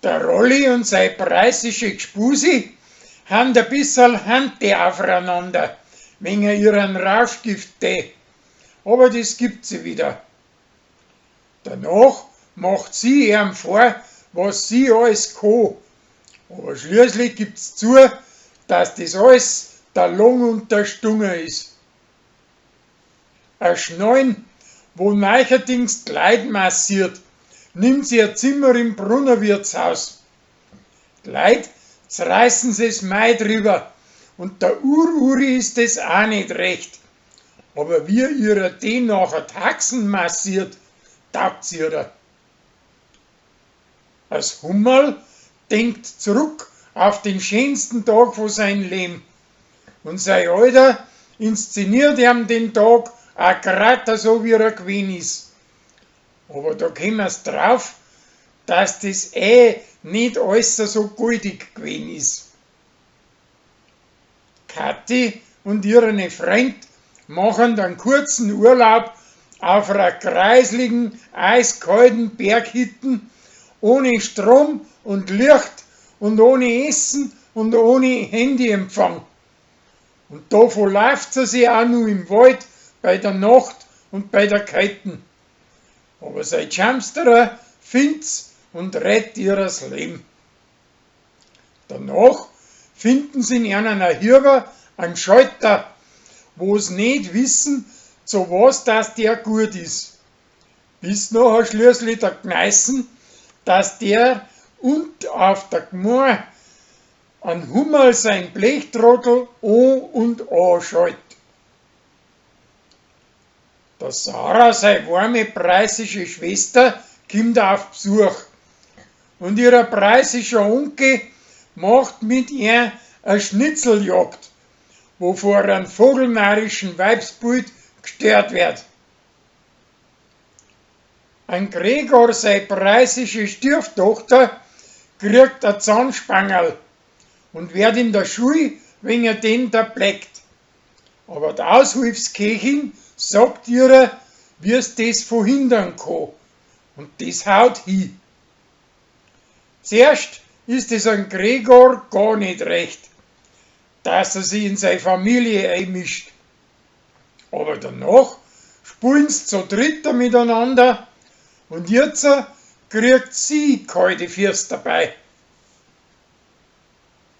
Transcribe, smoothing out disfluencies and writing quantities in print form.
Der Rolli und sei preußische Gspusi han a bisserl Hante aufeinander, wegen ihren Rauschgifttee. Aber das gibt sie wieder. Danach macht sie ihm vor, was sie alles kann. Aber schließlich gibt's zu, dass das alles der Long und der Stunge ist. Ein Schnallen, wo neuerdings die Leut massiert, nimmt sie ein Zimmer im Brunnerwirtshaus. Die Leut zerreißen sie's Mai drüber und der Ur-Uri ist es auch nicht recht. Aber wie ihrer den nachher Taxen massiert, taugt's ihrer. Als Hummerl denkt zurück auf den schönsten Tag von sein Leben. Und sein Alter inszeniert ihm den Tag auch grad so, wie er gewesen ist. Aber da kommen's drauf, dass das eh nicht alles so goldig gewesen ist. Kathi und ihre Freund machen einen kurzen Urlaub auf einer kreisligen, eiskalten Berghütten ohne Strom und Licht und ohne Essen und ohne Handyempfang. Und da verläuft sie sich auch nur im Wald bei der Nacht und bei der Kalten. Aber sein Chamsterer find's und rettet ihres Leben. Danach finden sie in einer Hirber einen Schalter, wo's nicht wissen, zu was das der gut ist. Bis nachher schließlich der Gneißen, dass der und auf der Gmor an Hummel sein Blechtrottel an und anschaltet. Der Sarah, seine warme preußische Schwester, kommt auf Besuch. Und ihr preußischer Onkel macht mit ihr eine Schnitzeljagd, wo vor einem vogelnarrischen Weibsbild gestört wird. Ein Gregor, seine preußische Stieftochter, kriegt ein Zahnspangerl und wird in der Schule wegen dem da bleckt. Aber die Aushilfsköchin sagt ihr, wie es das verhindern kann. Und das haut hin. Zuerst ist es an Gregor gar nicht recht, dass er sich in seine Familie einmischt. Aber danach spielen sie zu dritt miteinander und jetzt kriegt sie kalte Füße dabei.